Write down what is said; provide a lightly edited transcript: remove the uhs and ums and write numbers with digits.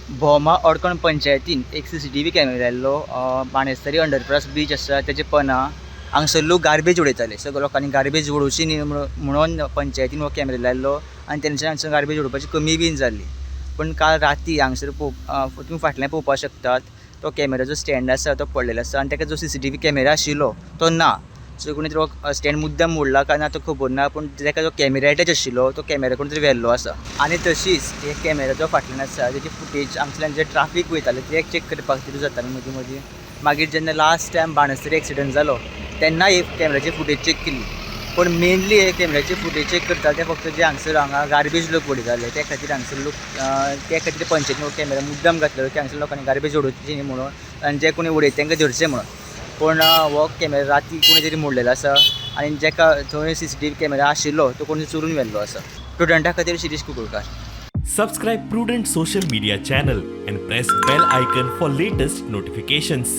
भोमा अडकण पंचायतीन एक CCTV camera लायल्लो बाणेस्तारी underpass bridge आसा तेजे पना. हांगसर लोक गार्बेज उडयताले. सगळे लोकांनी गार्बेज उडोवची न्ही म्हणून पंचायतीन हो कॅमेरा लायल्लो आनी तेंच्यान हांगसर गार्बेज उडोवपाची कमी बीन जाल्ली. पूण काल राती हांगसर तुमी फाटल्यान पळोवपाक शकतात, तो कॅमेराचो स्टँड आसा तो पडलेलो आसा आनी ताका जो सीसीटीव्ही कॅमेरा आशिल्लो तो ना. सो कोणी तरी हो स्टँड मुद्दम मोडला काय ना तो खबर ना, पूण ताका जो कॅमेरा एटॅच आशिल्लो तो कॅमेरा कोण तरी व्हेल्लो आसा. आनी तशीच हे कॅमेराचो फाटल्यान आसा तेजी फुटेज हांगसरल्यान जे ट्राफीक वयताले ते चॅक करपाक खातीर जाताले मदीं मदीं. मागीर जेन्ना लास्ट टायम बाणस्तारी एक्सिडंट जालो तेन्ना एक कॅमेराची फुटेज चॅक केली. पूण मेनली हे कॅमेराची फुटेज चॅक करता ते फक्त जे हांगसर हांगा गार्बेज लोक उडयताले ते खातीर. हांगसर लोक ते खातीर पंचायतीन हो कॅमेरा मुद्दम घातलेलो की हांगसर लोकांनी गार्बेज उडोवची न्ही म्हणून आनी जे कोणी उडयता तांकां धरचें म्हणून. पूण हो कॅमेरा राती कोणी तरी मोडलेलो आसा आनी जेका थंय सीसीटीव्ही कॅमेरा आशिल्लो तो कोणी चोरून व्हेल्लो आसा. प्रुडंटा खातीर Shirish Kunkalkar. Subscribe Prudent Social Media channel and press bell icon for latest notifications.